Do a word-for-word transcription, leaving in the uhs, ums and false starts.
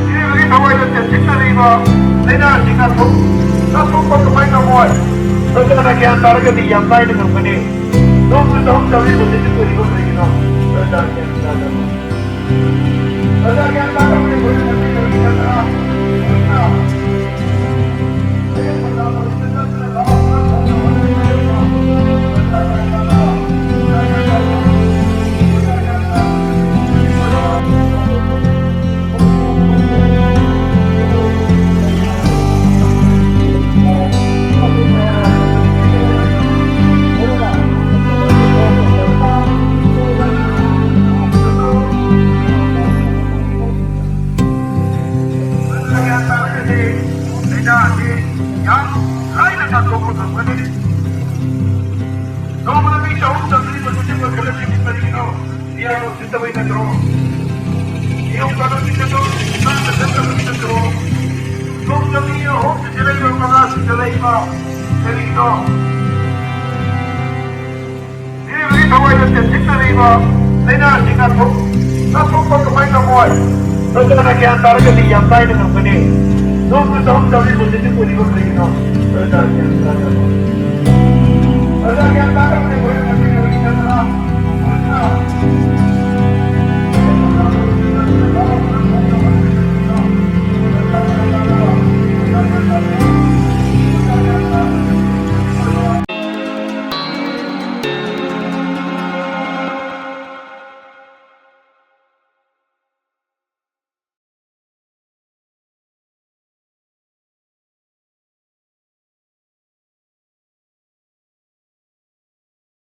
ꯃꯤꯑꯣꯏꯕꯒꯤ ꯊꯋꯥꯏꯗ ꯆꯦꯟꯁꯤꯟꯅꯔꯤꯕ ꯂꯥꯏꯅꯥꯁꯤꯡ ꯉꯥꯛꯊꯣꯛ-, ꯉꯥꯛꯊꯣꯛꯄ ꯀꯃꯥꯏꯅ ꯉꯝꯃꯣꯏ? ꯅꯠꯇ꯭ꯔꯒꯅ ꯒ꯭ꯌꯥꯟ ꯇꯥꯔꯒꯗꯤ ꯌꯥꯝ ꯂꯥꯏꯅ ꯉꯝꯒꯅꯤ꯫ ꯅꯣꯡꯃ ꯆꯍꯨꯝ ꯆꯥꯝꯃꯔꯤ ꯄꯨꯟꯁꯤꯁꯨ ꯀꯨꯏꯔꯤꯕ ꯀꯔꯤꯒꯤꯅꯣ? ꯄ꯭ꯔꯖꯥ ꯒ꯭ꯌꯥꯟ ꯇꯥꯗꯕ꯫ ꯄ꯭ꯔꯖꯥ ꯒ꯭ꯌꯥꯟ ꯇꯥꯗꯕꯅꯤ ꯑꯩꯈꯣꯏꯅ ꯉꯁꯤ ꯀꯔꯤꯒꯤ ꯅꯠꯇ꯭ꯔꯥ? ꯂꯥꯏꯅꯥꯁꯤ ꯌꯥꯝ ꯂꯥꯏꯅ ꯉꯥꯛꯊꯣꯛꯄ ꯉꯝꯒꯅꯤ꯫ ꯅꯣꯡꯃꯗ ꯃꯤ ꯆꯍꯨꯝ ꯆꯥꯝꯃꯔꯤ ꯄꯨꯟꯁꯤꯁꯨ ꯀꯨꯏꯔꯤꯕ ꯀꯔꯤꯒꯤꯅꯣ? ꯒ꯭ꯌꯥꯟ ꯎꯁꯤꯠꯇꯕꯩ ꯅꯠꯇ꯭ꯔꯣ? ꯅꯤꯌꯣꯝ ꯆꯠꯅꯕꯤꯗꯁꯨ ꯆꯠꯅꯕꯤ ꯅꯠꯇ꯭ꯔꯣ? ꯅꯣꯡꯃꯗ ꯃꯤ ꯑꯍꯨꯝ ꯁꯤꯖꯤꯜꯂꯛꯏꯕ, ꯃꯉꯥ ꯁꯤꯖꯤꯜꯂꯛꯏꯕ ꯀꯔꯤꯒꯤꯅꯣ? ꯃꯤꯑꯣꯏꯕꯒꯤ ꯊꯋꯥꯏꯗ ꯆꯦꯟꯁꯤꯟꯅꯔꯤꯕ ꯂꯥꯏꯅꯥꯁꯤꯡ ꯉꯥꯛꯊꯣꯛ-, ꯉꯥꯛꯊꯣꯛꯄ ꯀꯃꯥꯏꯅ ꯉꯝꯃꯣꯏ? ꯄ꯭ꯔꯖꯥꯅ ꯒ꯭ꯌꯥꯟ ꯇꯥꯔꯒꯗꯤ ꯌꯥꯝ ꯂꯥꯏꯅ ꯉꯝꯒꯅꯤ꯫ ꯅꯣꯡꯃꯗ ꯆꯍꯨꯝ ꯆꯥꯝꯃꯔꯤ ꯄꯨꯟꯁꯤꯁꯨ ꯀꯨꯏꯔꯤꯕ ꯀꯔꯤꯒꯤꯅꯣ? ꯄ꯭ꯔꯖꯥ ꯒ꯭ꯌꯥꯟ